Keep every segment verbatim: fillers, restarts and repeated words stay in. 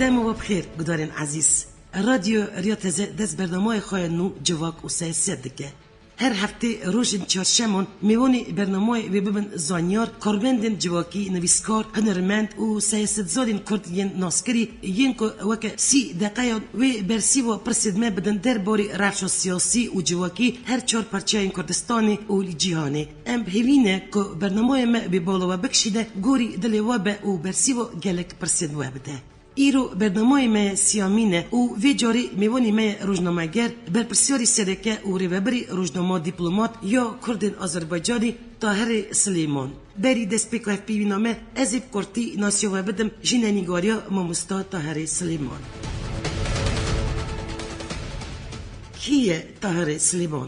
Dema we bi xêr, gudarên ezîz. Radyo Riya Teze dest bernameyê xwe ya nû Civak û Siyaset dike. Her heftê rojên çarşeman mêvanê bernameyê wê bibin zanyar, karmendên civakî, nivîskar, hunermend û siyasetzanên Kurd yên naskirî yên ku weke sî deqeyan wê bersîva pirsên me bidin derbarê rewşa siyasî û civakî her çar parçeyên Kurdistanê û li cîhanê. Em hêvî ne ku bernameyê me wê bala we bikişîne, gorî dilê we be û bersîva gelek pirsên we bide. Îro bernameyê me siyamîn e û vê carê mêvanê me ye rojnameger, berpirsyarê sereke û rêvebirê rojnama dîplomat ya Kurdên Azerbaycanê Tahirê Silêman. Berî destpêka hevpeyvîna me, ez ê bi kurtî nasiya we bidim jî nîgariya mamosta Tahirê Silêman. Kî ye Tahirê Silêman?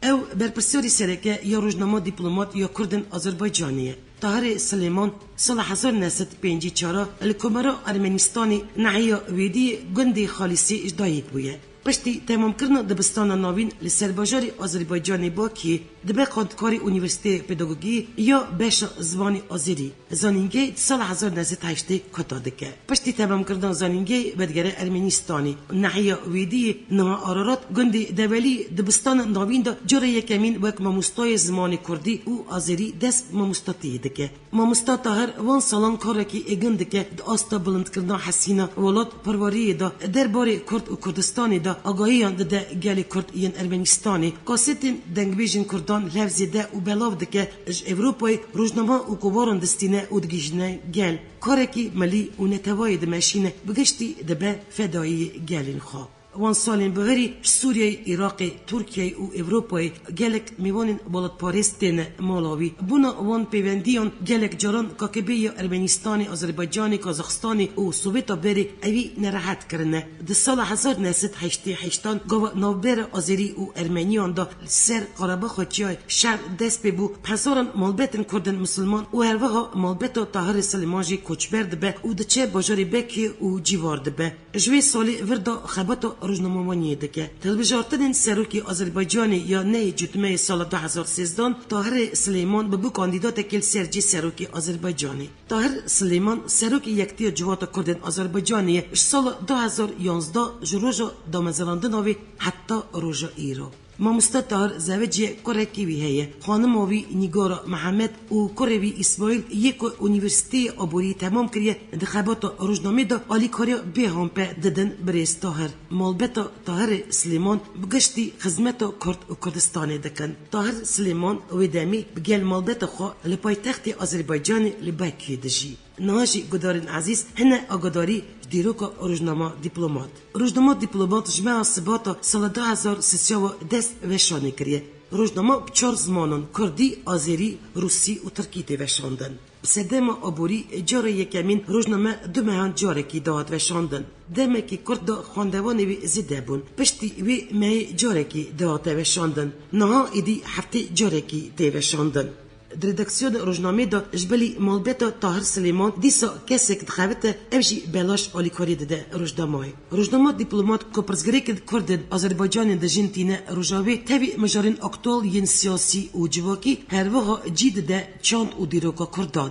Ew berpirsyarê sereke ya rojnama dîplomat ya Kurdên Azerbaycanê ye. Tahirê Silêman sala hezar neh sed pêncî çar li Komara Ermenistanê, nehiya Wêdiyê, gundê Xalîsê ji dayik bûye. Piştî temamkirina dibistana navîn li ser bajarê Azerbaycanê Bakiyê, dibe xwendkarê Unîversîteyê Pedagogiyê ya beşa zimanê Azerî. Zanîngehê di sala hezar neh sed heştê kota dike. Piştî temamkirina zanîngehê vedigere Ermenistanê, nehiya Wêdiyê, niha Ararat, gundê Dewelî, dibistana navîn de cara yekemîn wek mamostayê zimanê kurdî û azerî dest bi mamostatiyê dike. Mamosta Tahir van salan karekî êgin dike di asta bilindkirina hesîna welat perweriyê de, derbarê Kurd û Kurdistanê de agahiyan dide gelê Kurd yên Ermenistanê. Kasetên dengbêjên Kurdan li hev zêde û belav dike, ji Ewropayê rojnama û kovaran distîne û digihîjine gel. Karekî milî û netewayê dimeşîne, bi giştî dibe fedayî gelên xwe. Wan salên bihurî ji Sûriyeyê, Iraqê, Tirkiyeyê û Ewropayê gelek mêvanên welatparêz têne mala wî. Bûna wan pêvendiyan gelek caran K K B ya Ermenistanê, Azerbaycanê, Kazaxistanê û Sovêta berê ewî nerehet kirine. Di sala hezar neh sed heştê heştan gava navbera Azerî û Ermeniyan de li ser Qarabaxa Çiyayê şer dest pê bû, bi hezaran malbetên Kurdên Misilman û herwiha malbeta Tahirê Silêman jî koçber dibe û diçe bajarê Bekiyê û cîvar dibe. Ji wê salê vir de xebata rojnamevaniyê dike. Di hilbijartinên serokê Azerbaycanê ya nehê Cotmeyê sala du hezar sêzdan, Tahirê Silêman bûbû kandîdatekê li ser cê serokê Azerbaycanê. Tahir Silêman serokê Yektiya Civata Kurdên Azerbaycanê ye ji sala du hezar yanzdeh, ji roja damezrandina wê heta roja îro. Mamosta Tahir zewiciye, kurekî wî heye. Xanima wî Nîgora Mihemed û kurê wî Îsmaîl yê ku Unîversîteyê Aborî temam kiriye, di xebata rojnamê de alîkariya bêhampe didin birêz Tahir. Malbeta Tahirê Silêman bi giştî xizmeta Kurd û Kurdistanê dikin. Tahir Silêman wê demî bi gel malbeta xwe li paytextê Azerbaycanê li Bakiyê dijî. Niha jî gudarên ezîz hine agadarî ji dîroka rojnama dîplomat. Rojnama dîplomat ji meha Sibata sala du hezar sêzdeh dest weşanê kiriye. Rojnama bi çar zimanan, kurdî, azerî, rûsî û tirkî tê weşandin. Bi sedema aborî cara yekemîn rojname du mehan carekî dihat weşandin. Demekî kurt de xwendevanê wî zêde bûn. Piştî wê mehê carekî dihate weşandin. Niha êdî heftê carekî tê weşandin. Di redaksiyona rojnamê de ji bilî malbeta Tahir Silêman dîsa kesek dixebite, ev jî belaş alîkarî dide rojnamayê. Rojnama dîplomat ku pirsgirêkên Kurdên Azerbaycanê dijîn tîne rojavê, tevî mijarên aktual yên siyasî û civakî, her wiha cî dide çand û dîroka Kurdan.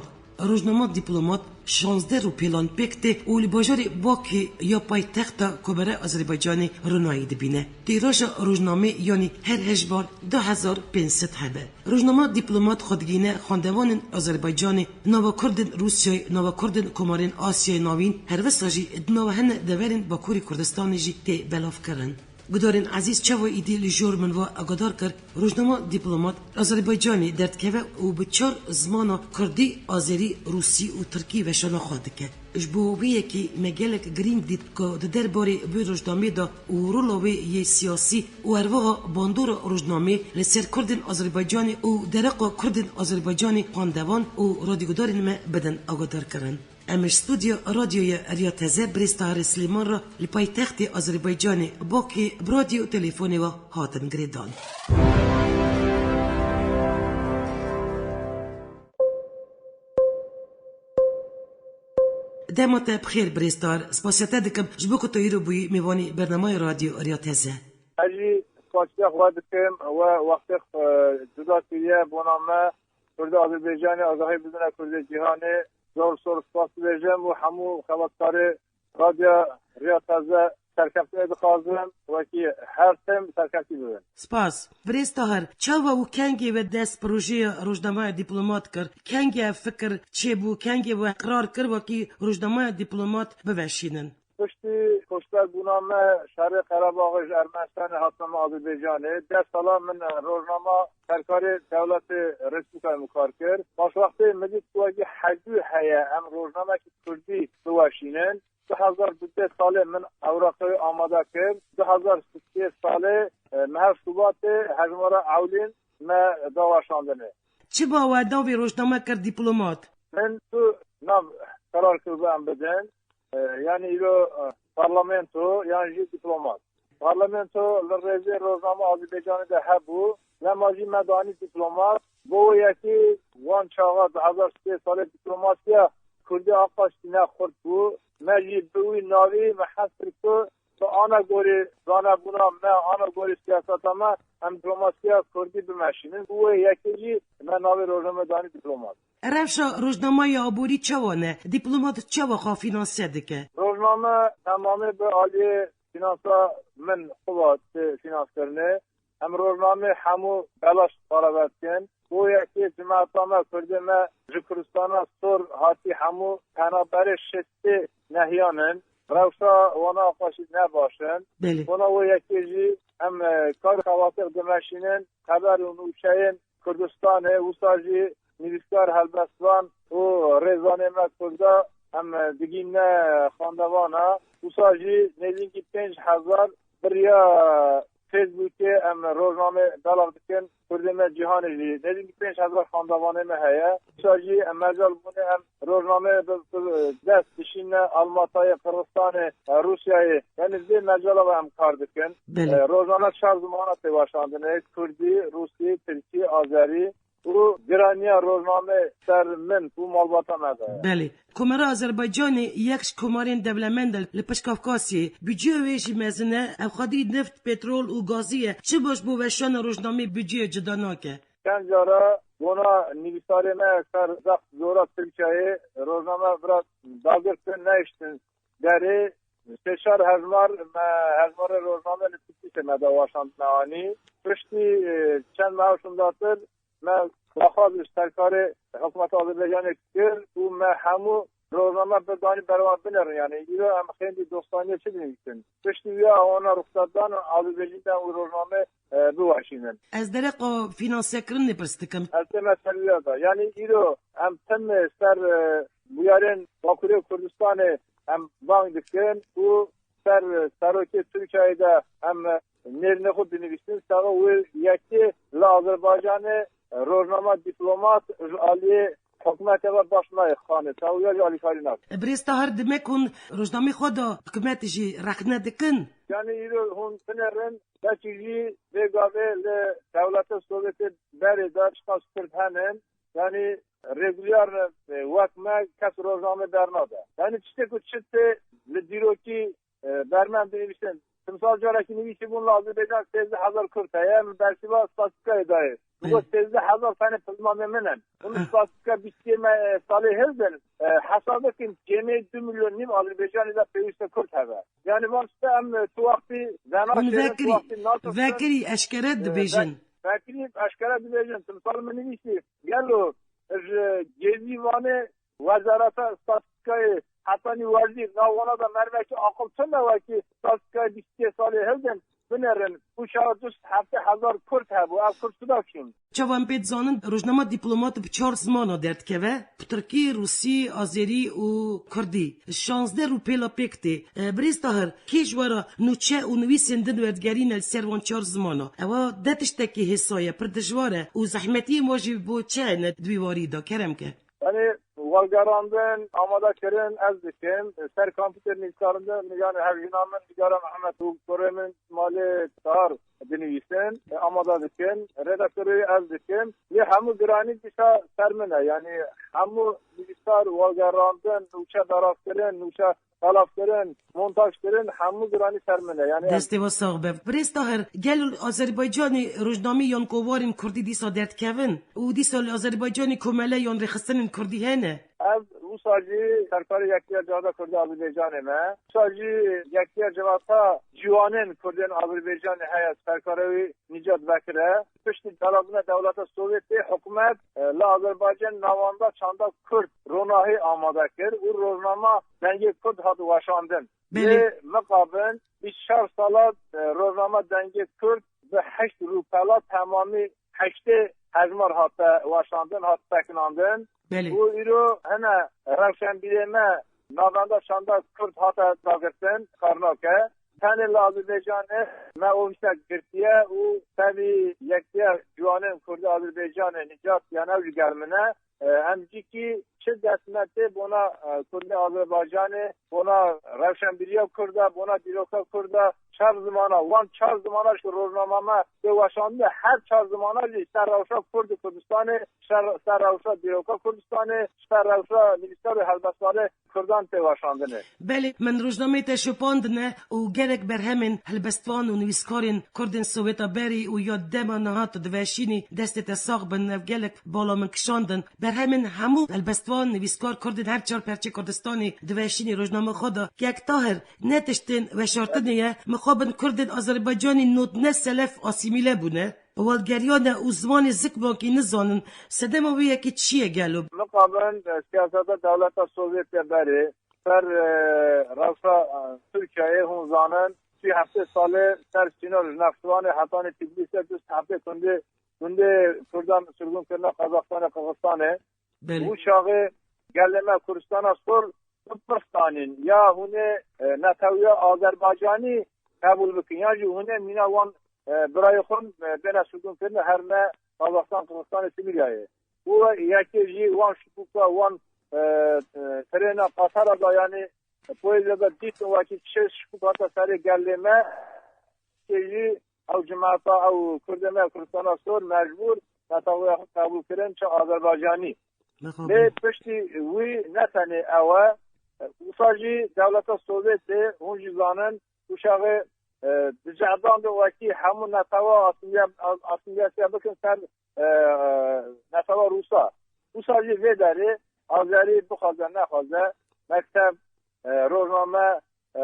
Rojnama dîplomat şazdeh rûpêlan pêk tê û li bajarê Bakê ya paytexta Komara Azerbaycanê ronayî dibîne. Tîraja rojnamê yanî her hejmar du hezar pênc sed hebe. Rojnama dîplomat xwe digihîne xwendevanên Azerbaycanê, nava Kurdên Rûsyayê, nava Kurdên Komarên Asyayê Navîn, herwesa jî di nava hene deverên Bakurê Kurdistanê jî tê belavkirin. Gudarên ezîz, çawa îdî li jor min ve agadar kir, rojnama dîplomat Azerbaycanê derdikeve û bi çar zimana kurdî, azerî, rûsî û tirkî weşana xwe dike. Ji bo vê yekê me gelek girîng dît ku di derbarê vê rojnamê de û rola wê yê siyasî û herwiha bandora rojnamê li ser Kurdên Azerbaycanê û dereqa Kurdên Azerbaycanê xwendevan û radyogudarên me bidin agadarkirin. Em ji stûdyo Radyoya Riya Teze birêz Tahirê Silêman re li paytextê Azerbaycanê Bakê bi radyo û telefonê ve hatin girêdan. Dema te bi xêr birêz Tahir, spasiya te dikim ji bo ku tu îro bûyî mêvanê bernameya Radyo Riya Teze. Ez jî spasiya xwe dikim, we wextê, e, cuda kiriye bona me, Kurdê Azerbaycanê, azahî bidine Kurdê cîhanê. Zor zor spas dibêjim û hemû xebatkarê Radyo Riya Teze serkeftinê dixwazim, wekî her tim serkeftî bibin. Spas. Birêz Tahir, çawa û kengê we dest projeya rojnameya dîplomat kir? Kengê ev fikir çêbû? Kengê we qerar kir wekî rojnameya dîplomat biveşînin? Piştî koçberbûna me şerê Qerebaxê ji Ermenistanê hatine me Azerbaycanê, deh sala min rojnama serkarê dewletê Resûkayê min kar kir. Paşwextê min dît ku wekî hejû heye em rojnamekî kurdî biweşînin. Du hezar du salê min ewraqê amade kir. Du hezar sê salê, e, meha Şubatê hejmara ewlîn me da weşandinê. Çima we dawî rojname kir dîplomat? Min tu nav qerar kir em bidin. E, yani îro, e, parlamento yan jî dîplomat. Parlamento li rêzê rojname Azerbaycanê de hebû. Lema jî me danî dîplomat. Bo wê yekê wan çaxa du hezar sê salê dîplomasiya Kurdî aqaştî ne xurt bû. Me jî bi wî navî me hez kir ku bi ana gorî zanebûna me, ana gorî siyaseta me, em dîplomasiya Kurdî bimeşînin. Bo wê yekê jî me navê rojname danî dîplomat. Rewşa rojnameya aborî çawa ne? Dîplomat çawa xwe fînanse dike? Rojname temamê bi aliyê fînansa min xwe ve tê fînanskirinê. Em rojnamê hemû belaş parve dikin. Bo yekê cemaeta me, Kurdê me ji Kurdistana Sor hatî hemû penaberê şêstê nehiyan in. Rewşa wana xwe jî ne baş in. Belê. Bona wê yekê jî em, e, kar xebatê dimeşînin, xeber û nûçeyên Kurdistanê, wisa jî nivîskar, helbestvan û rêzanê me Kurda em digîne xwendevana. Wisa jî nêzîkî pênc hezar bi riya Facebookê em rojnamê belav dikin. Kurdê me cîhanê jî nêzîkî pênc hezar xwendevanê me heye. Wisa jî em mecal bûne em rojnamê bi, bi dest dişîne Almatayê, Qirxistanê, e, Rûsyayê. Yani vê mecala ve em kar dikin. Belê. E, rojname çar zimana tê weşandinê, Kurdî, Rûsî, Tirkî, Azerî. Û giraniya rojname ser min û malbata me de ye. Belê. Komara Azerbaycanê yek ji komarên dewlemend e li pişt Kafkasyê. Budceya wê jî mezin e. Ev xwedî neft, petrol û gazî ye. Çi baş bo weşana rojnamê budceya cuda nake? Çend cara bona nivîsarê me ser zext zora Tirkiyeyê rojname bira dagirtin, nehiştin derê. Sê çar hejmar me, hejmarê rojname li Tiflisê me de weşandine anî. Piştî, e, çend meha şûndatir me daxwaz ji serkarê hikûmeta Azerbaycanê kir û me hemû rojname bi danî ber wan binêrin. Yani îro em xêndî dostaniyê çi dinivîsin? Piştî wîya wana ruxsat dan Azerbaycanê û rojname, e, biweşînin. Ez dereqa fînansekirinê pirs dikim. Ez tê meselîya de. Yani îro em tim ser, e, bûyerên Bakurê Kurdistanê em bang dikin û ser serokê Tirkiyeyê de em nêrînê xwe dinivîsin. Sero wê yekê li Azerbaycanê rojnama dîplomat ji aliyê hikûmetê ve baş nayê xanê. Sero ya jî alîkarî nake. Birêz Tahir, dime ku hûn rojnamê xwe de hikûmetê jî rexne dikin? Yani îro hûn binêrin, belkî jî vê gavê li dewleta Sovyetê berê de çiqas Kurd henin. Yani regulyar, e, wek me kes rojname bernade. Yani tiştê ku çi tê li dîrokî, e, bermen dinivîsin. Timsal carekî nivîsî bûn li Azerbaycan sêzdeh hezar Kurd heye, min bersiva statîstikayê dayê. Bi got sêzdeh hezar tenê pizmanê min in. Hûn statîstika bîstê me, e, salê hildin, e, hesab bikin, kêmê du milyon nîv Azerbaycanê de pêwîste Kurd heve. Yani van tişta em, e, tu wextî venaşêrin, tu wextî natirsin. Vekirî eşkere, e, dibêjin. Vekirî eşkere dibêjin. Timsal min nivîsî, gelo ji Gêzî Vanê Wezareta Statîstikayê hetanî wezîr, nav wana de mervekî aqil tune wekî statîstikayê bîst sê salê hildin binêrin. Û çawa du sed heftê hezar Kurd hebû, ev Kurd suda çûn. Çawa em pê dizanin, rojnama dîplomat bi çar zimana derdikeve, bi tirkî, rûsî, azerî û kurdî. Şazdeh rûpêla pêk tê. E, Birêz Tahir, kê ji we re nûçe û nivîsên din werdigerîne li ser van çar zimana? Ewa de tiştekî hêsa ye, pir dijwar e û zehmetiyên we jî bo çi hene di wî warî de? Kerem ke. Yani, wergerandin, amadekirin ez dikim. Ser kompûter nivîskarindin, yani hevjîna min, nîgara Mihemed û kurê min malê Tahar dinivîsin, amade dikin. Redaktorê ez dikim. Lê hemû giranî dîsa ser min e. Yani, hemû nivîsar, wergerandin, nûçe beravkirin, nûçe belavkirin, montajkirin, hemû giranî ser min e. Yani, em Destê we sax be. Birêz Tahir, gelo Azerbaycanê rojnamê yan kovarên kurdî dîsa derdikevin? Û dîsa li Azerbaycanê komele yan rêxistinên kurdî hene? Ez wisa jî serkarê Yekîtiya Civata Kurdê Azerbaycanê me. Wisa jî Yekîtiya Civata Ciwanên Kurdên Azerbaycanê heye, serkarê wî Nîcat Bekir e. Piştî darabûna dewleta Sovyetê hikûmet, e, li Azerbaycan navenda çanda Kurd ronahî amade kir û rojnama Dengê Kurd hat weşandin. Belê. Lê mixabin bîst çar sala, e, rojnama Dengê Kurd bi heşt rûpela temamî heştê hejmar hate weşandin, hat sekinandin. Belê. Û îro hene rewşenbîrê me navenda çanda Kurd hate dagirtin, karnake. Tenê li Azerbaycanê me o hiştek girtiye û tevî Yekîtiya Ciwanên Kurdê Azerbaycanê Nîcat, yan ew jî gel min e. E, em cîkî çi dest me tê bona, e, Kurdê Azerbaycanê, bona rewşenbîriya Kurd e, bona dîroka Kurd e, çar zimana, wan çar zimana ji rojnama me tê weşandin, her çar zimana jî ser rewşa Kurd û Kurdistanê, ser, ser rewşa dîroka Kurdistanê, ser rewşa nivîskar û helbestvanê Kurdan tê weşandinê. Belê, min rojnameyê te şopandine û gelek berhemên helbestvan û nivîskarên Kurdên Soweta berê û ya dema niha tu diveşînî, destê te sax bin, ev gelek bala min kişandin. Berhemên hemû helbestvan, nivîskar Kurdên her çar perçê Kurdistanê diveşînî rojname xwe de. Kek Tahir, ne tiştên veşartinê ye, mixabin Kurdên Azerbaycanî not ne selef asîmîle bûne. Walgeriyane û zimanê zikmakî nizanin, sedema wê yekê çi ye gelo? Mixabin, e, siyaseta dewleta Sovyetê berê, ser, e, rewşa, e, Tirkiyeyê hûn zanin, sî heftê salê ser sînor ji Nexçiwanê hetanî Tîblîsê du sed heftê gundê, gundê Kurdan sirgûn kirine Qazaxistanê, Qirxizistanê. Belê. Û çaxê gelê me Kurdistana Sor bi pirs danîn. Ya hûn ê, e, netewiya Azerbaycanî qebûl bikin, ya jî hûn ê mîna wan, e, birayê xwe, e, bêne sirgûn kirine herine Qazaxistan, Qirxizistanê, Sîbiryayê. Û yekê jî wan şikûka, wan, e, e, trêna qatara da, yanî poyêza da dîtin wekî çi şikûk hate serê gelê me. Yekê jî ew cemaeta, ew Kurdê me, Kurdistana Sor mecbûr netewiya xwe qebûl kirin çi Azerbaycanî. Mixabin. Lê piştî wî ne tenê ew e, wisa jî dewleta Sovyetê, hûn jî zanin, û çaxê, e, dicehdandin wekî hemû netewa asimiya-, asimilyasiya bikin ser, e, netewa Rûsa. Wisa jî vê derê Azerî bixwaze nexwaze, mekteb, e, rojname, e,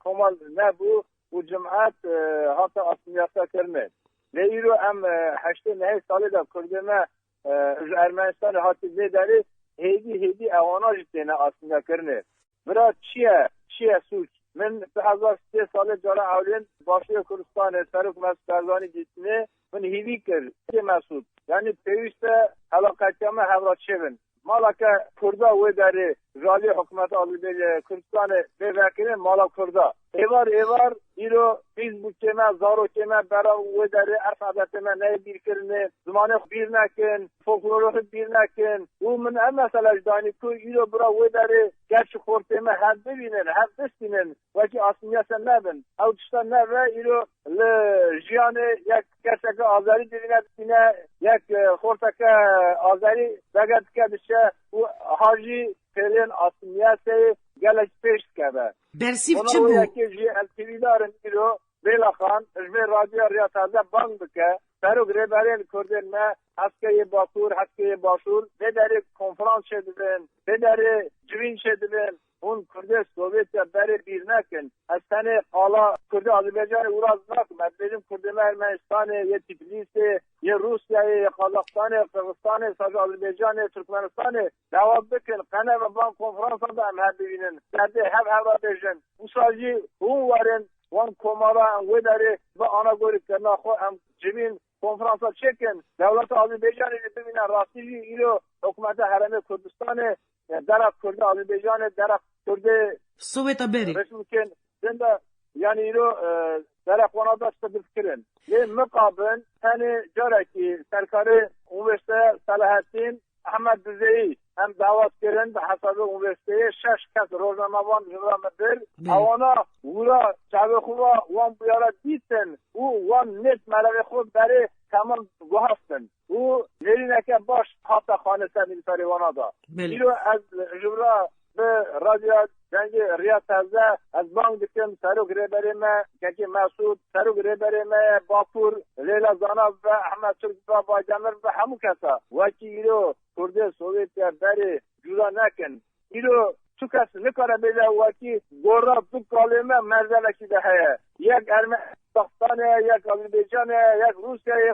komal nebû û cimet, e, hate asimilyasiya kirine. Lê îro em, e, heştê nehê salê de Kurdê me, e, ji Ermenistanê hatî vê derê, hêdî hêdî ewana jî têne asimilyakirine. Bira çi ye? Çi ye sûc? Min du hezar sê salê cara ewlên Başûrê Kurdistanê Serok Mesûd Barzanî dîtinê min hêvî kir. Ê Mesûd, yanî pêwîst e helaqetiya me hev re çêbin. Maleke Kurda wê derê ji aliyê hikûmeta Azerbaycan Kurdistanê bê vekirin mala Kurda. Êvar êvar îro Facebookê me, zarokê me bera wê derê, alfabetê me neyê bîrkirinê, zimanê xwe bîr nekin, folklorê xwe bîr nekin. Û min ev mesele ji danî ku îro bira wê derê keç û xortê me hev bibînin, hev bistînin, wekî asimilyasya nebin. Ew tişta neve îro li jiyanê yek keseke Azerî divîne, dibîne yek, e, xorteke Azerî vege dike diçe û ha jî pêlên asimilyaseyê gelek pêş dikeve. Bersîv Ona çi bû? Yekê jî em tîvîdar in îro Bêla Xan ji vê radyoya Riya Taze bang dike. Serok rêberên Kurdên me, Hesekê yê Bakur, Hesekê yê Başûr, vê derê konferans çêdibin, vê derê civîn çêdibin. Hûn Kurdê Sovyetê berê bîr nekin. Ez tenê qala Kurdê Azerbaycanê wira nakim. Ez dibêjim Kurdê me Ermenistanê, yê Tîblîsê, yê Rûsyayê, yê Qazaxistanê, Qirxizistanê, saja Azerbaycanê, Tirkmenistanê. Dawa bikin, qene ve van konferansan da em hev bibînin. Derdê hev hev re bêjin. Wisa jî hûn werin wan komara em wê derê bi anagorî kirina xwe em civîn konferansa çêkin. Dewleta Azerbaycanê jî bibîne rastî jî îro hikûmeta Herêmê Kurdistanê, e, dera Kurdê Azerbaycanê, dera Kurdê Soweta berê. Resmî kin. Zinde, yanî îro, e, dera xwana da tişta difkirin. Lê mixabin tenê carekî serkarê Unîversîteya Selahattîn Ehmed Dizeyî em dawet kirin, bi hesabê unîversîteyê şeş kes rojnamevan ji vira me bir. Belê. Ewana wira çavê xwe ve wan bûyera dîtin û wan nêt merevê xwe berê temam guhastin. Û nêrîneke baş hate xane ser nivîsarê wana da. Belê. Îro ez ji vira bi Radyoya Dengê Riya Teze ez bang dikim, serok rêberê me Kekê Mesûd, serok rêberê me ye Bakur, Leyla Zana ve, Ehmed Turk ve, Baydemir ve, hemû kesa. Wekî îro Kurdê Sovyetiya berê cuda nekin. Îro tu kes nikare bêje wekî gora du kalê me merzelekî de heye. Yek Erme-, Kazaxstan e, yek Azerbaycan e, yek Rûsya ye.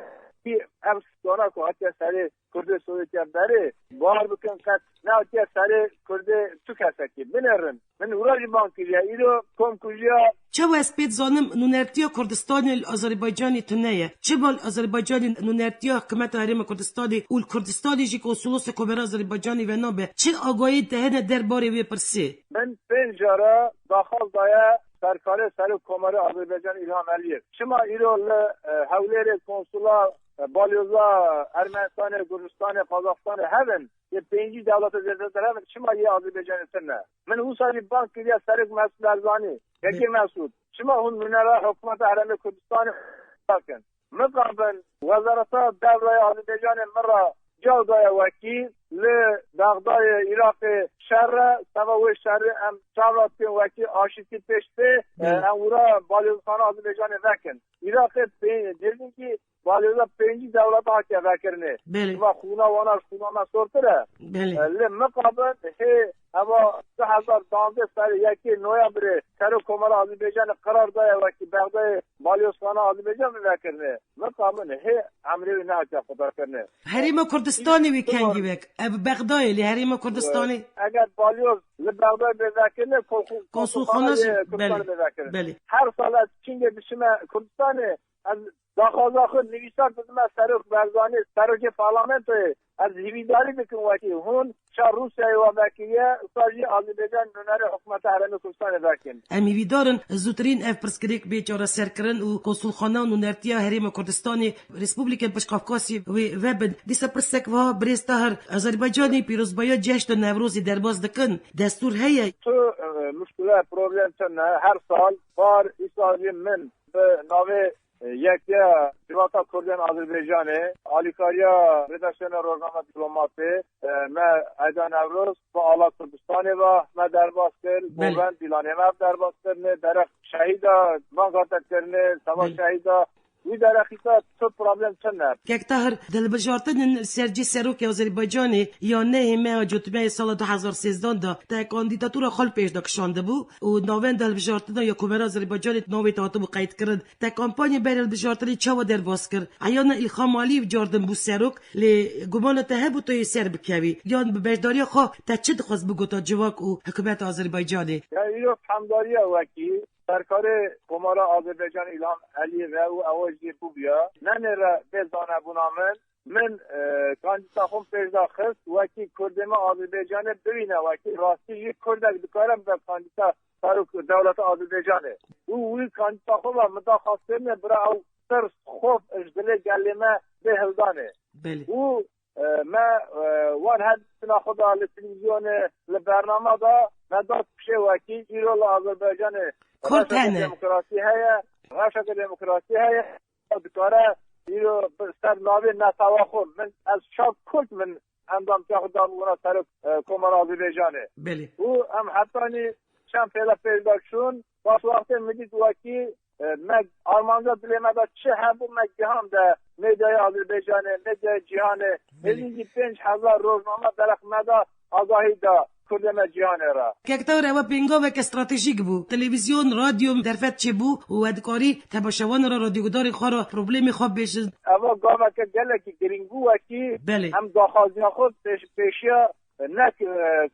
Ev dana ku hatiye serê Kurdê Sovyetiya berê bar bikin, qet nehatiye serê Kurdê tu kesekî. Binêrin. Min wira jî bang kiriye. Îro kom kujiya Çawa ez pê dizanim, nûnertiya Kurdistanê li Azerbaycanê tune ye. Çima li Azerbaycanê nûnertiya hikûmeta Herêma Kurdistanê û li Kurdistanê jî Konsolosa Komara Azerbaycanê venabe? Çi agahiyên te hene derbarê wê pirsê? Min pênc cara daxwaz daye serkarê Serok Komarê Azerbaycan İlham Aliyev. Çima îro li, e, Hewlêrê konsula, e, balyoza Ermenistanê, Gurcistanê, Qazaxstanê hebin, yê pêncî dewleta zêdetir hebin, çima yê Azerbaycanê tune? Min wisa jî bang kiriye Serok Mesûd Barzanî, Yekê Mesûd. Çima hûn nûnera hikûmeta Herêmê Kurdistanê nakin? Mixabin Wezareta Derve ya Azerbaycanê min re cewab daye wekî li Bexdayê Iraqê şer e, seba wê şerê em çav re dikin wekî aşîtî pêş tê, e, Belê. em wira balyozxana Azerbaycanê vekin. Iraqê pê-, nêzîkî balyoza pêncî dewleta hatiye vekirinê. Belê. Şima xûna wana ji xûna me sortir e. Belê. E, lê mixabin hê heva du hezar danzdeh serê yekê noyabrê Serok Komara Azerbaycanê qerar daye wekî Bexdayê balyozxana Azerbaycan bivekirinê. Mixabin hê emrê wê nehatiye xwedarkirinê. Herêma Kurdistanê wê kengî wek? Ev Bexdayê lê Herêma Kurdistanê? Eger balyoz li Bexdayê bêvekirinê, kol-, Konsulxana konsulxana jî, yê Kurdistanê belê, bêvekirin. Belê. Her sal ez çingê diçime Kurdistanê, ez daxwaza xwe nivîsar didime Serok Barzanî, Serokê Parlamentoyê. Ez hîvîdarî dikim wekî hûn şer Rûsyayê we vekiriye, usa jî Azerbaycan nûnerê hikûmeta Herêmê Kurdistanê vekin. Em hîvîdar in zûtirîn ev pirsgirêk bê çareserkirin û konsulxana û nûnertiya Herêma Kurdistanê Respublikên Piştqafkasî wê vebin. Dîsa pirsek wiha, birêz Tahir, Azerbaycanê pîrozbaya cehşta Newrozê derbas dikin? Destûr heye? Tu, e, muşkile, problem tune. Her sal par îsal jî min bi navê, e, Yekîtiya Civata Kurd ên Azerbaycanê, alîkariya redaksiyona rojname Dîplomatê, e, me Eyda Newroz bi ala Kurdistanê ve me derbas kir, Belê. Govend Dîlanê me derbas kirine, derek şehîda banga te kirine, seba Belê. şehîda Wî derexîta tu problem tune. Kek Tahir, di hilbijartinên li ser cê serokê Azerbaycanê ya nehê meha Cotimeyê sala du hezar sêzdan de te kandîdatura xwe li pêş de kişandibû û navenda hilbijartina ya Komara Azerbaycanê navê te hatibû qeydkirin. Te kampanya berê hilbijartinê çawa derbas kir? Eyana Îlham Aliyev cardin bû serok, lê gumana te hebû tu yê ser bikevî? Yan bi beşdariya xwe te çi dixwest bigota civak û hikûmeta Azerbaycanê? Ya îro hemdariya wekî Serkarê Komara Azerbaycanê Îlham Eliyevê û ewa jî bûbûya. Nenêre bê zanebûna min, min, e, kandîta xwe pêş de xist, wekî Kurdê me Azerbaycanê bibîne, wekî rastî jî Kurdek dikare bibe kandîta serok dewleta Azerbaycanê. Û wî kandîta xwe ve min daxwaz kirine, bira ew tirs, xof ji dilê gelê me bê hildanê. Belê. Û E, me, e, wan her dîtina xwe de li televîzyonê, li bernama de me da pişê wekî îro li Azerbaycanê Kurd rewşeke hene. Demokrasî heye, rewşeke demokrasî heye, dikare îro bi ser navê netewa xwe, min ez çav Kurd, min endamtiya xwe da bûna serok, e, Komara Azerbaycanê. Belê. Û em hetanî çend pêle pêş de çûn, paş wextê min dît wekî E, me armanca dilê me de çi hebû, me gihan de medyaya Azerbaycanê, medyaya cîhanê. Belê. Nêzîkî pênc hezar rojname derek me de, agahî da Kurdê me cîhanê re. Kek Tahir, ewe pêngaveke stratejîk bû. Televîzyon, radyo derfet çêbû û we dikarî temaşevanê re, radyogudarên xwe re problemê xwe bêjin. Eva gaveke gelekî girîng bû, wekî Belê. em daxwaziya xwe pêş-, pêşiya ne, e,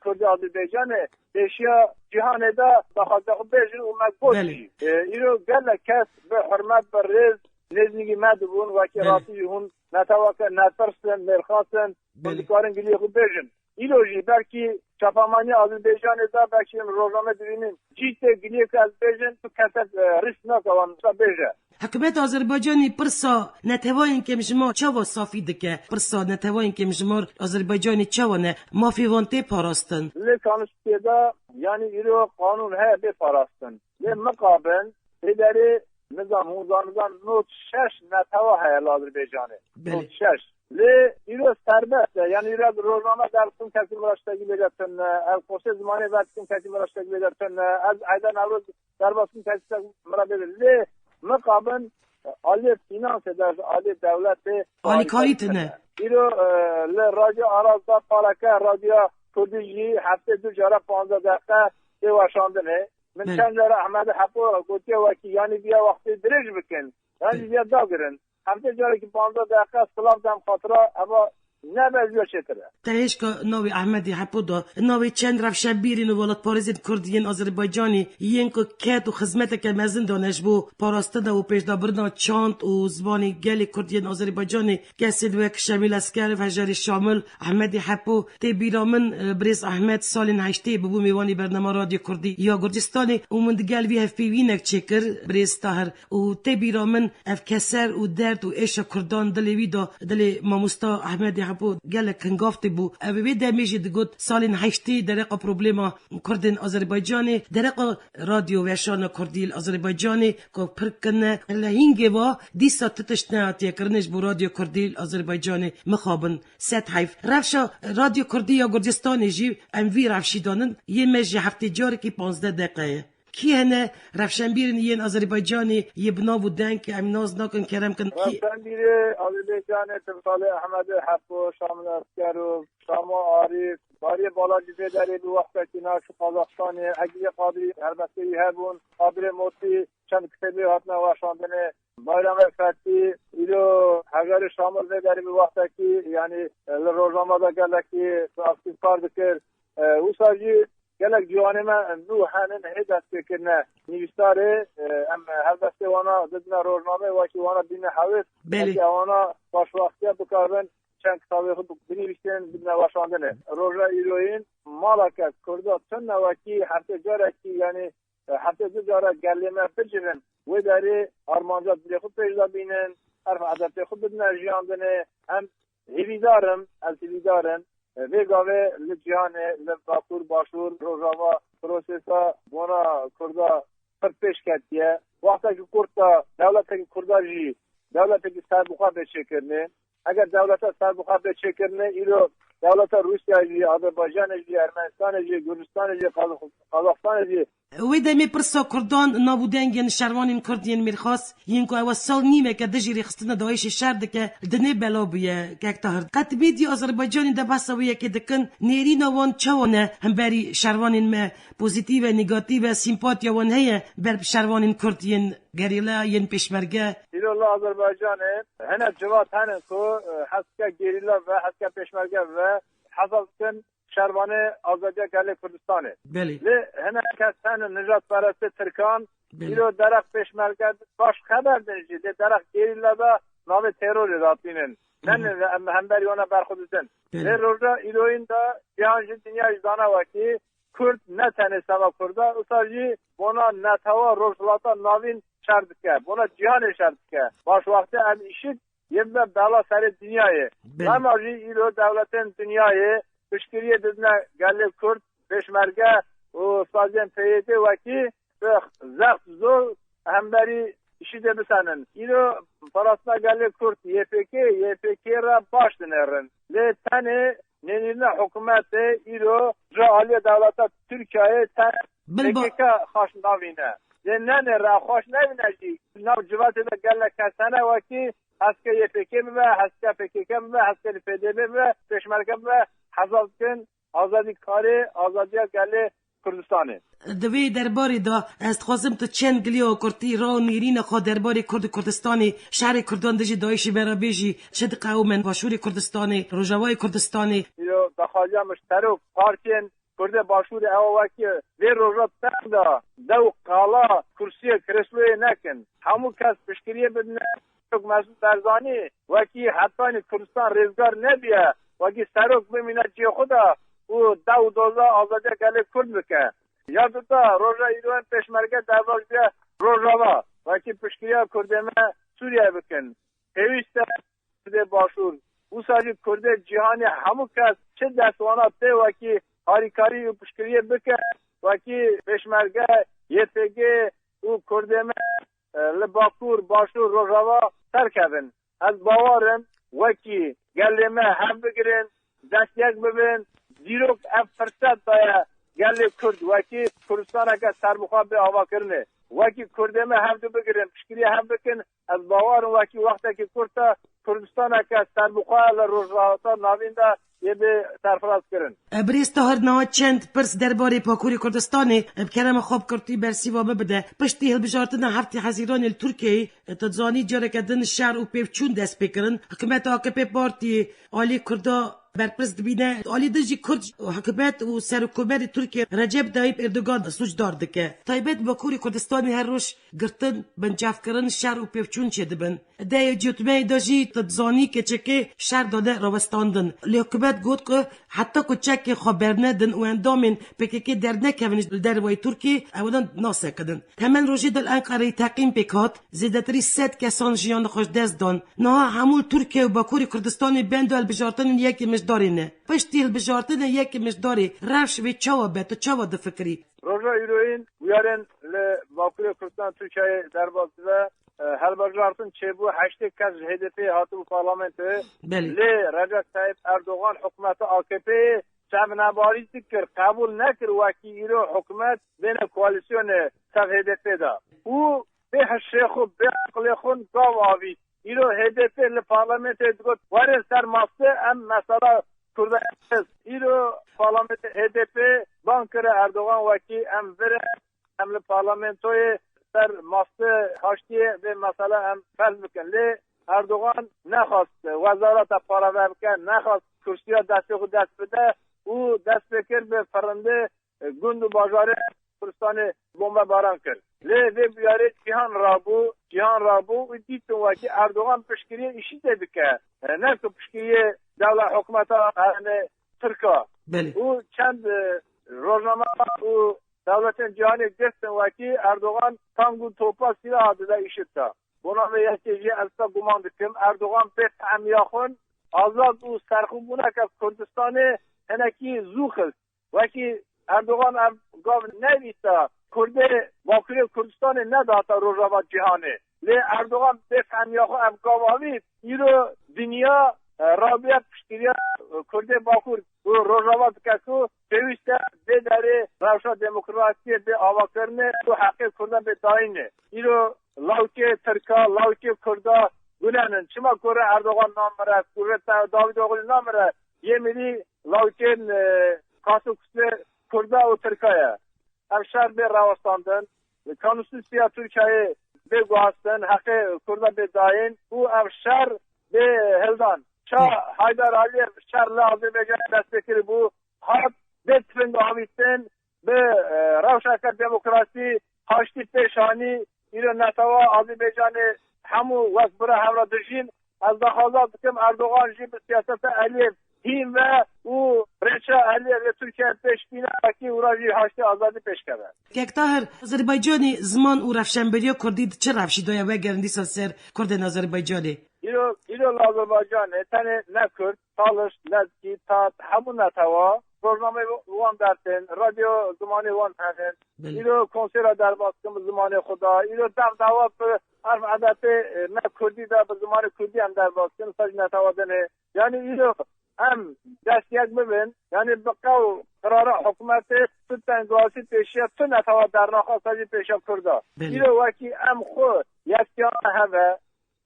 Kurdê Azerbaycanê, pêşiya cîhanê de daxwaziya xwe bêjin û me got Belê. jî. E, îro gelek kes bi hurmet, bi rêz, nêzîkî me dibûn, wekî Belê. rastî jî hûn neteweke netirs in, mêrxas in, hûn Belê. dikarin giliyê xwe bêjin. Îro jî belkî çapemeniya Azerbaycanê de belkî em rojname dibînin. Cî tê giliyê ku ez bêjin, tu kesek, e, rîsk nake wan wisa bêje. Hikûmeta Azerbaycanê pirsa netewayên kêmjimar çawa safî dike? Pirsa netewayên kêmjimar Azerbaycanê çawa ne? Mafê wan tê parastin? Lê Konstitûsiyê de, yanî îro qanûn heye bê parastin. Lê mixabin, pêderê nizam hûn zanizan nod şeş netewa heye li Azerbaycanê. Belê. Nod şeş. Lê îro serbest e. Yanî îro ez rojname derdikim, kesî min re tiştekî bêje tune. Ez qosê zimanê vedikim, kesî min re tiştekî bêje tune. Ez Eyda Newroz derbas kim, kesî tiştek min re bêje. Lê mixabin aliyê fînansê de, ji aliyê dewletê alîkarî tune. Îro, e, li Radyo Aras de pareke Radyoya Kurdî jî heftê du cara panzdeh deqe tê weşandinê. Min Belê. çend cara Ehmedê Hepo gotiye wekî, yanî viya wextê dirêj bikin. Yan jî Belê. viya dagirin. Heftê carekî panzdeh deqe silav dem xatira eva nebe ez viya çêtir e. Te hêşka navê Ehmedê Hepo da, navê çend rewşenbîrên û welatparêzên Kurd yên Azerbaycanê yên ku ked û xizmeteke mezin dane ji bo parastina û pêşdabirina çand û zimanê gelê Kurd yên Azerbaycanê, kesên wek Şemîl Esker, Hejarê Şamil, Ehmedê Hepo, tê bîra min, e, birêz Ehmed salên heştê bûbû mêvanê bernama Radyo Kurdî ya Gurcistanê û min digel vî hevpeyvînek çêkir, birêz Tahir. Û tê bîra min ev keser û derd û êşa Kurdan dilê wî da, dilê mamosta Ehmedê Hepo gelek hingav tê bû. Ev wê demê jî digot, salên heştê dereqa problema Kurdên Azerbaycanê, dereqa radyo weşana Kurdî li Azerbaycanê ku pir kirine, li hîngê va dîsa tu tişt nehatiye kirinê ji bo Radyo Kurdî li Azerbaycanê. Mixabin, sed heyf. Rewşa Radyo Kurdî ya Gurcistanê jî em vî rewşî danin, yê me jî heftê carekî panzdeh deqe ye. Kî hene rewşenbîrên yên Azerbaycanê yê bi nav û deng, em nas nakin, kerem kin, kî? Rewşenbîrê Azerbaycanê Timsalê Ehmedê Hepo, Şamil Esker û Şamo Arîf, Bariyê Bala jî vê derê bi wextekî naş û Qazaxstanê, Egilê Qadrî helbestê wî hebûn, Qadirê Motî çend kitêbê hatine weşandinê, Bayramê Fethî, îro Hejarê Şamil vê derê bi wextekî, yanî li rojname de gelekî aktîf kar dikir. E, wisa jî gelek ciwanê me nû henin hê dest pê kirine nivîsarê, e, em helbestê wana didine rojnameyê, wekî wana dîne hewêt, Belê. wekî wana başwextiya bikarbin çend kitabê xwe bi-, binivîsin, bidine weşandinê. Roja îroyîn maleke Kurda tune wekî heftê carekî, yanî, e, heftê du cara gelê me bicivin. Wê derê armanca dilê xwe pêş de bînin, erf edetê xwe bidine jiyandinê. Em hêvîdar im, ez hêvîdar im. Vê gavê li cîhanê, li Bakur, Başûr, Rojava prosesa bona Kurda pir pêş ketiye. Wextekî kurt de dewletekî Kurda jî dewletekî serbixwe bê çêkirinê. Eger dewleta serbixwe bê çêkirinê, îro dewleta Rûsya jî, Azerbaycanê jî, Ermenistanê jî, Gurcistanê jî, Qaz-, Qazaxstanê jî Wê demê pirsa Kurdan, nav û dengên şervanên Kurd yên mêrxas, yên ku ew e sal nîmeke dijî rêxistina DAIŞê şer dike, li dinê bela bûye, kek Tahir. Qet medya Azerbaycanê de behsa wê yekê dikin, nêrîna wan çawa ne hemberî şervanên me, pozîtîf e, negatîf e, sîmpatiya wan heye ber bi şervanên Kurd yên gerîla, yên pêşmerge? Îro li Azerbaycanê hinek civat hene ku, e, hezke gerîla ve, hezke pêşmerge ve hesab dikin şervanê azadiya gelê Kurdistanê. Belê. Lê hinek kes hene nijadperestê Tirkan, Belê. îro derek pêşmerge baş xeber din jî, lê derek gerîla de navê terorê datînin. Hı hı. Ne, ne, em hemberî wana berxwe didin. Belê. Lê roja îroyîn de cîhan jî, dinya jî zana wekî Kurd ne tenê seba Kurda, usa jî bona netewa Rojhilata Navîn şer dike, bona cîhanê şer dike. Baş wextê em îşit yê bibe bela serê dinyayê. Belê. Lema jî îro dewletên dinyayê piştgiriyê didine gelê Kurd, pêşmerge û saziyên P Y D wekî bi zext zor hemberî IŞÎDê bisenin. Îro parastina gelê Kurd Y P G, Y P G re baş dinêrin. Lê tenê nênîrina hikûmetê îro ji aliyê dewleta Tirkiyeyê ten Bin ba- P K K xweş navîne. Lê nenê re xweş nevîne jî. Nav civatê de gelek kes hene wekî hezke Y P G bibe, hezke P K K bibe, hezke li P D B bibe, pêşmerge bibe, hesab dikin azadîkarê, azadiya gelê Kurdistanê. Di vê derbarê de ez dixwazim tu çend giliya kurtî ra nêrîna xwe derbarê Kurd û Kurdistanê, şerê Kurdan dijî DAIŞê me re bêjî, çi diqewimin Başûrê Kurdistanê, Rojavayê Kurdistanê? Îro daxwaziya min ji serok partiyên Kurdê Başûrê ew e, wekî vê roja teng de dew qala kursiyê, krêsloyê nekin. Hemû kes piştgiriyê bidine. Mesûd Barzanî wekî hetanî Kurdistan rêzgar nebiye, wekî serok bimîne cihê xwe de û dew û doza azadiya gelê Kurd bike. Ya duda, roja îro yên pêşmerge derbas biye Rojava, wekî piştgiriya Kurdê me Sûriye bikin. Pêwîst e Kurdê Başûr, wisa jî Kurdê cîhanê, hemû kes çi dest wana tê wekî harîkarî û piştgiriyê bike, wekî pêşmerge, Y P G û Kurdê me, e, li Bakur, Başûr, Rojava serkevin. Ez bawer im wekî gelê me hev bigirin, dest yek bibin. Dîrok ev firset daye gelê Kurd, wekî Kurdistaneke serbixwe bê avakirinê. Wekî Kurdê me hevdu bigirin, piştgiriyê hev bikin, Ez bawer im wekî wextekî kurt e Kurdistaneke serbixwe li Rojhilata Navîn de yê bê serfiraz kirin. Birêz Tahir, niha çend pirs derbarê Bakurê Kurdistanê, bi kerema xwe bi kurtî bersîva min bide. Piştî hilbijartina heftê Hezîranê li Tirkiyeyê, tu dizanî careke din şer û pêvçûn dest pê kirin. Hikûmeta A K P Partiyê alî Kurda berpirs dibîne. Alî din jî Kurd hikûmet û serokkomarê Tirkiye Recep Tayyip Erdogan sûcdar dike. Taybet Bakurê Kurdistanê her roj girtin, bincevkirin, şer û pêvçûn çêdibin. Di cotmeyê de jî tu dizanî keçekê şer dane rawestandin. Lê hikûmet got ku heta ku çekê xwe bernedin û endamên P K K dernekevin li dervayî Tirkiyê, ew din nasekidin. Temen rojê de li Enqereyê teqîn pêk hat, zêdetirî sed kesan jiyan xwe ji dest dan. Niha hemû li Tirkiye û Bakurê Kurdistanê benda hilbijartinên yekê Mijdarê ne. Piştî hilbijartinê yekê Mijdarê rewş vê çawa be, tu çawa difikirî? Roja îroyîn bûyerên li Bakurê Kurdistan Tirkiyeyê derbas dibe. E, hilbijartin çêbû, heştê kes ji H D P hatibû parlamentoyê. Belê. Lê Recep Tayyip Erdogan hikûmeta A K P'yê çavnebarî dikir, qebûl nekir wekî îro hikûmet bêne koalîsyonê ser H D P de. Û bê hişê xwe, bê aqilê xwe gav avît. Îro H D P li parlamentoyê digot, werin ser mastê em mesela Kurda. Îro parlamentê H D P bang kire Erdogan wekî em virin, em li parlamentoyê ser mastê haştiyê vê mesela em ferz bikin. Lê Erdogan nexwast wezareta pareve bike, nexwast kursiya destê xwe dest bide û dest pê kir bi firindê gund û bajarê Kurdistanê bombebaran kir. Lê vê bûyerê cîhan rabû, cîhan rabû û dîtin wekî Erdogan piştgiriyê IŞÎD'ê dike. Ne ku piştgiriyê dewla hikûmeta, yanî, Tirk a. Belê. Û çend, e, rojname û dewletên cîhanê girtin wekî Erdogan tank û topa sîlaha dide IŞÎD de. Bona vê yekê jî ez te guman dikim, Erdogan bê qehemiya xwe azad û serxwebûneke Kurdistanê hinekî zû xist. Wekî Erdogan ev gav nevîsa, Kurdê Bakurê Kurdistanê nedata Rojava cîhanê. Lê Erdogan bê qehemiya xwe ev gav avît, îro dinya, e, rabiye piştgiriya, e, Kurdê Bakur û Rojava dike ku pêwîst e vê derê rewşa demokrasiyê bê avakirinê û heqê Kurdan bê dayînê. Îro lawikê Tirka, lawikê Kurda gunenin. Çima kurê Erdogan namire, kurê Te-, Davîdoglu namire? Yê mirî lawikên, e, kas û kusê Kurda û Tirka ye. Ev şer bê rawestandin, konstitûsiya Tirkiyeyê bê guhastin, heqê Kurda bê dayîn û ev şer bê hildan. Ça Haydar Aliyev şer li Azerbaycanê dest pê kiribû, hat bê tifinga avîtin, bi, e, rewşeke demokrasî haştî pêş anî. Îro netewa Azerbaycanê hemû wek bira hev re dijîn. Ez daxwaza dikim Erdogan jî bi siyaseta Aliyev hîn ve û rêça Aliyev li Tirkiye pêş bîne, wekî wira jî haştê azadî pêş keve. Kek Tahir, Azerbaycanê ziman û rewşenberiya Kurdî di çi rewşî de ye, vegerin dîsa ser Kurdên Azerbaycanê? Îro, îro li Azerbaycanê tenê ne Kurd, Taliş, Lezgî, Tat, hemû netewa rojnameyê wan dertên, radyo zimanê wan henin. Belê. Îro konsera derbas dikin bi zimanê xwe de. Îro dev dawa bi erf edetê, e, me kurdî de bi zimanê kurdî em derbas dikin, li ser jî netewa din e. Yanî îro em dest yek bibin, yanî bi qewl qirara hikûmetê tu tengasî pêşiya tu netewa dernaxe, ser jî pêşiya Kurda. Belê. Îro wekî em xwe yektiyane heve,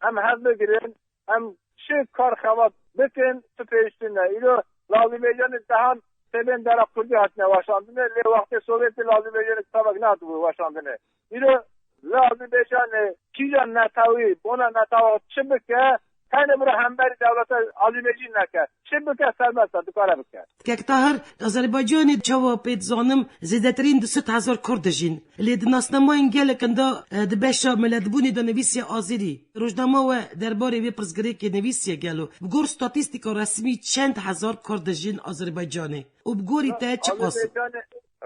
em hev bigirin, em çi kar xebat bikin, tu pêwîstî ne. Îro li Azerbaycanê dehan kitêbên dera kurdî hatine weşandine, lê wextê Sovyetê li Azerbaycanê kitabek nehatibû weşandine. Îro li Azerbaycanê kîja netewî, bona netewa çi bike, tenê bira hemberî dewleta Azerbaycanê neke. Çi bike serbest e, dikare bike. Kek Tahir, Azerbaycanê çawa pê dizanim zêdetirîn du sed hezar Kurd dijîn. Lê di nasnamayên gelekin de, e, di beşa miletbûnê de nivîsiye Azerî. Rojnama we derbarê vê pirsgirêkê nivîsiye gelo? Bi gor statîstîka resmî çend hezar Kurd dijîn Azerbaycanê? Û bi gorî te çiqas? Azerbaycanê,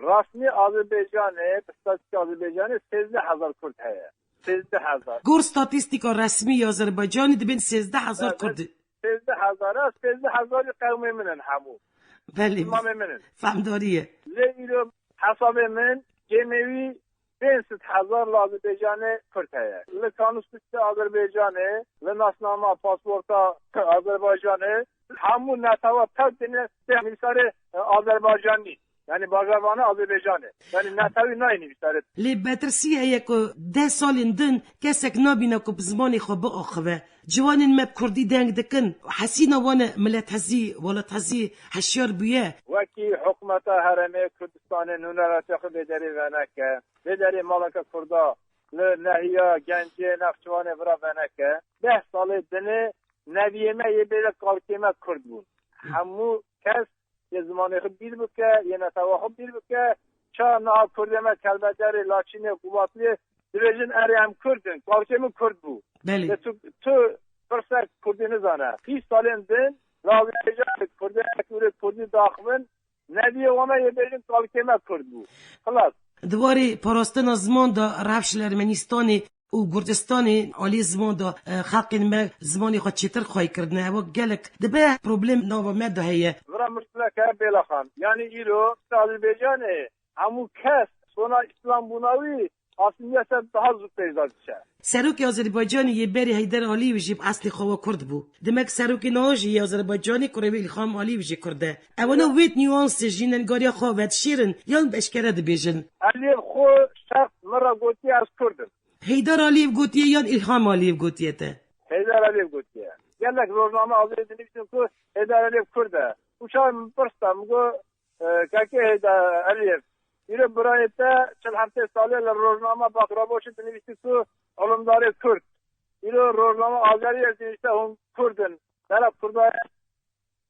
resmî Azerbaycanê, bi statîstîka Azerbaycanê sêzdeh hezar Kurd heye. Sêzdeh hezar. Gor statîstîka resmî ya Azerbaycanê dibên sêzdeh hezar Kurd. Sêzdeh hezar e, sêzdeh hezarî qewmê min in hemû. Belê. Zilamê min in. Fehmdarî ye. Lê îro hesabê min, cêmê wî pênc sed hezar li Azerbaycanê Kurd heye. Li kanûn suçê Azerbaycanê, li nasnama, pasporta Azerbaycanê, hemû netewa tev têne sê nivîsarê, e, Azerbaycanî. Yanî bajarvanê Azerbaycanê. Yanî netewî nayê nivîsarê. Lê metirsî heye ku deh salên din kesek nabîne ku bi zimanê xwe biaxive. Ciwanên me bi kurdî deng dikin. Hesîna wan e milethezî, welethezî hişyar bûye. Wekî hikûmeta herêmê Kurdistanê nûneratiya xwe vê derê veneke. Vê derê maleke kurda li nehiya gencê nexçiwanê vira veneke. Deh salê dinê neviyê me yê bêje kalkê me kurd bûn. Hemû kes yê zimanê xwe bîr bike, yê netewa xwe bîr bike. Ça niha kurdê me Kelbecerê, Laçînê, Qubatliyê dibêjin erê em kurd in, kalkê min kurd bû. Belê. Lê tu, tu pirsek kurdî nizane. Bîst salên din, lazim kurdê, kurdê kurdî daxivin, Neviyê wana yê bêjin kalkê me kurd bû. Xilas. Di warê parastina ziman de rewş li Ermenistanê û Kurdistanê alî ziman de, e, xelkên me zimanê xwe çêtir xwey kirine. Ew gelek dibe problem nava me de heye. Vira muşkileke bêlaxan. Yanî îro Azerbaycanê hemû kes sona Îslam bûna wî aslında daha zû pêş de diçe. Serokê Azerbaycanê yê berê Heyder Aliyev jî bi eslê xwe we kurd bû. Demek serokê niha jî yê Azerbaycanê kurê wê Îlham Aliyev jî kurd e. Ewana wêt nüansê jî nengariya xwe vedişêrin yan bi eşkere dibêjin? Aliyev xwe şexs min re gotiye ez kurd im. Heyder Aliyev gotiye yan Îlham Aliyev gotiye te? Heyder Aliyev gotiye. Gelek rojname azê dinivîsin ku Heyder Aliyev kurd e. Û çawa min pirs da, min got, E, Kekê Heyda Eliyev. Îro birayê te çil heftê salê li rojnama Bakraboşê dinivîsî ku elmdarê Kurd. Îro rojnama Azerî ye dinivîse hûn Kurd in. Dera Kurda ye,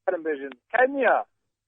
herin bêjin. Keniya.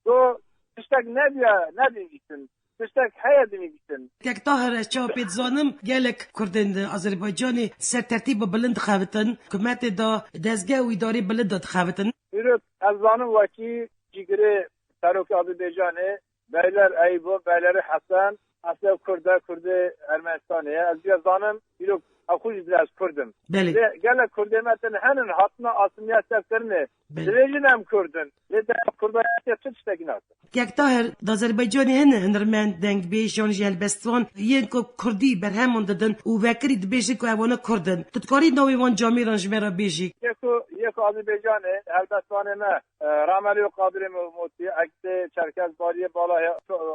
Do tiştek nebiya, nedinivîsin. Tiştek heye dinivîsin. Kek Tahir, ez çawa pê dizanim, gelek Kurdên di Azerbaycanê ser tertîba bilind dixebitin, hikûmetê de dezgeh û îdarê bilind de dixebitin. Îro ez zanim wekî cîgirê serokê Azerbaycanê, Beyler Eybo, Beylerê Hesen, eslê Kurd e, Kurdê Ermenistanê ye. Ez vîya zanim, îro ew xwe jî dibê ez Kurd im. Belê. Lê gelek Kurdê me tên henin, hatina asimîlasiya kirinê. Belê. Dibêjin em Kurd in. Lê de Kurdayetiya tu tiştekî nakin. Kek Tahir, di Azerbaycanê hene hunermend, dengbêj yan jî helbestvan yên ku Kurdî berheman didin û vekirî dibêjin ku ewana Kurd in. Tu dikarî navê wan camêran ji me re bêjî? Yeko, yeko Azerbaycanê helbestvanê me, e, Ramelî û Qadirê Motî, Ektê Çerkez, Bariyê Bala, e,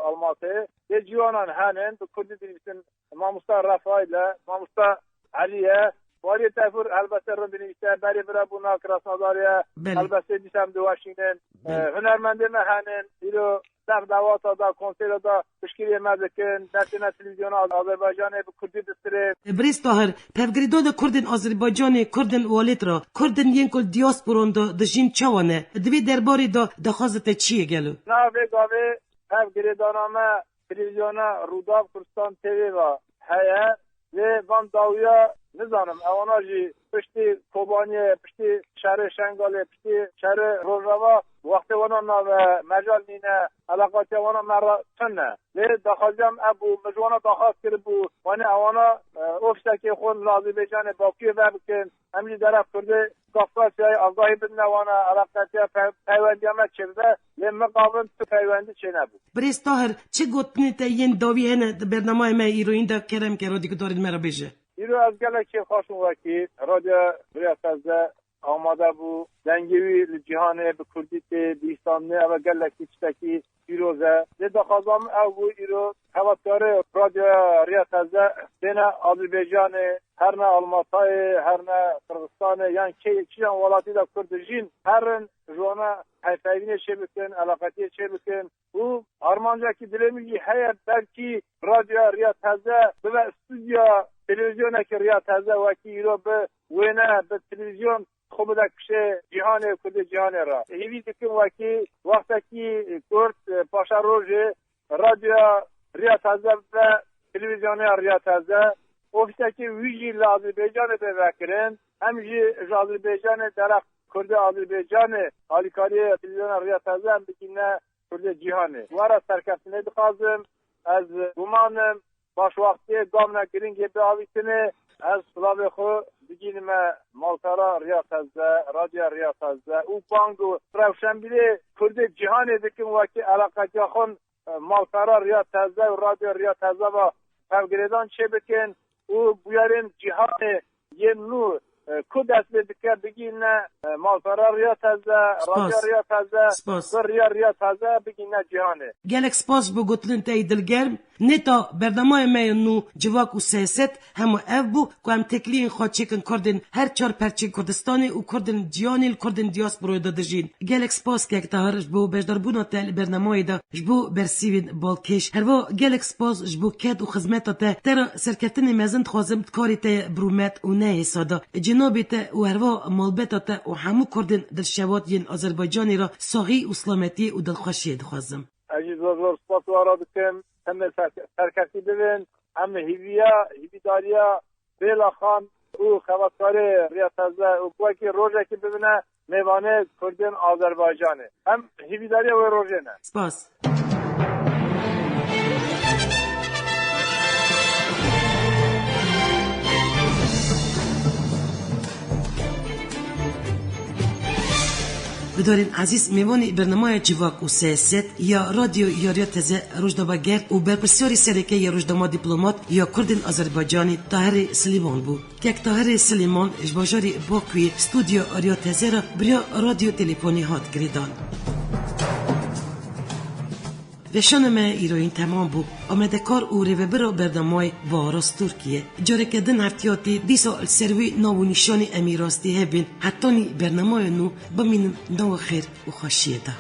Almatê. Lê ciwanan henin, bi Kurdî dinivîsin, Mamosta Rafaîl e, Mamosta Elî ye. Bariyê Tefûr helbestê rind dinivîse, berê vira bûna Krasnodar ye, Belê. Helbestê dîsa em diweşînin. Belê. E, hunermendê me henin, îro ser dawata da, konsera da piştgiriyê me dikin, dertêne televîzyona Azerbaycanê bi Kurdî distirê. Birêz Tahir, pevgirêdana Kurdên Azerbaycanê, Kurdên welêt re, Kurdên yên ku li diasporan de dijîn çawa ne? Di vê derbarê de daxwaza te çi ye gelo? Niha vê gavê pevgirêdana me televîzyona Rûdaw Kurdistan T V ve heye. Lê van dawiya nizanim, ewana jî piştî Kobaniyê, piştî şerê Şengalê, piştî şerê Rojava, wextê wana nave mecal nîne, eleqatiya wana me re tune. Lê daxwaziya min ev bû, min ji wana daxwaz kiribû, wanê ewana, e, ofîsekê xwe li Azerbaycanê Bakuyê vebikin. Em jî dera Kurdê Kafkasyayê agahî bidine wana, eleqetiya pe-, peywendiya me çêbibe, lê mixabin tu peywendî çênebû. Birêz Tahir, çi gotinê te yên dawî hene di bernameyê me îroyîn de kerem ke radyogudarên me re bêje? Îro ez gelek kêfxweş im wekî Radyo Rêya Teze amade bû. Dengê wî li cîhanê bi kurdî tê bihîsandinê, ev e gelekî tiştekî pîroz e. Lê daxwaza min ew bû, îro hevatkarê Radyoya Rêya Teze têne Azerbaycanê, herne Almatayê, herne Qirxizistanê, yan kê, çiyan welatî de Kurd dijîn, herin ji wana hevpeyvînê çêbikin, eleqetiyê çêbikin. Û armancekî dilê min jî heye, belkî Radyoya Rêya Teze bibe stûdyoya televîzyonekî Rêya Teze, wekî îro bi wêne, bi televîzyon xwe bide kişê cîhanê, kurdê cîhanê re. Hêvî dikim wekî wextekî kurt, e, paşerojê radyoya Rêya Teze bibe televîzyonê ya Rêya Teze. Ofîsekê wî jî li Azerbaycanê bê vekirin. Em jî ji Azerbaycanê dera kurdê Azerbaycanê alîkariyê televîzyona Rêya Teze em bikîne kurdê cîhanê. Were serkeftinê dixwazim. Ez guman im, baş wextê gamne giringê biavîtinê. Ez silavê xwe digînime malkara Rêya Teze, Radyoya Rêya Teze û bang û rewşenbîrê kurdê cîhanê dikim wekî eleqetiya xwe, e, malkara Rêya Teze û Radyoya Rêya Teze ve hevgirêdan çêbikin û bûyerên cîhanê yên nû e, ku dest pê dike bigîne, e, malpera Riya Teze, Spas. Radyo Riya Teze, Spas. Bi Riya, Riya Teze bigîne cîhanê. Gelek spas ji bo gotinên te yê dilgerm. Nêta bernameyê me yê nû Civak û Siyaset hema ev bû ku em têkiliyên xwe çêkin kurdên her çar perçên Kurdistanê û kurdên cîhanê li kurdên diasporayê de dijîn. Gelek spas kek Tahir ji bo beşdarbûna te li bernameyê de, ji bo bersîvên balkêş. Herva gelek spas ji bo ked û xizmeta te. Te re serkeftinê mezin dixwazim di karê te ye bi rûmet û neyê sada. Cenabê te û herva malbeta te û hemû kurdên dilşewat yên Azerbaycanê re saxî û silametiyê û dilxweşiyê dixwazim. Ez jî zor zor spas we re dikim. Hemê ser-, serkeftî bibin. Em hîviya, hîvîdariya Bêla Xan û xebatkarê Riya Teze û wekî rojekî bibine mêvanê Kurdên Azerbaycanê. Em hîvîdariya wê rojê ne. Spas. Guhdarên ezîz, mêvanê bernameya Civak û Siyaset ya Radyo Yariya Teze, rojnameger û berpirsiyarê sereke ya rojnama dîplomat ya Kurdên Azerbaycanê Tahirê Silêman bû. Kek Tahirê Silêman ji bajarê Bakuyê stûdyoya Ariya Teze re bi riya radyo telefonî hat girêdan. Veşana me îroyîn temam bû. Amedekar û rêvebira bernameyê Baharas Tirkiye. Careke din heftiyatî dîsa li ser wî nav û nîşanî em ê rastî hebin. Hetanî bernameya nû bimînin nava xêr û xweşiyê de.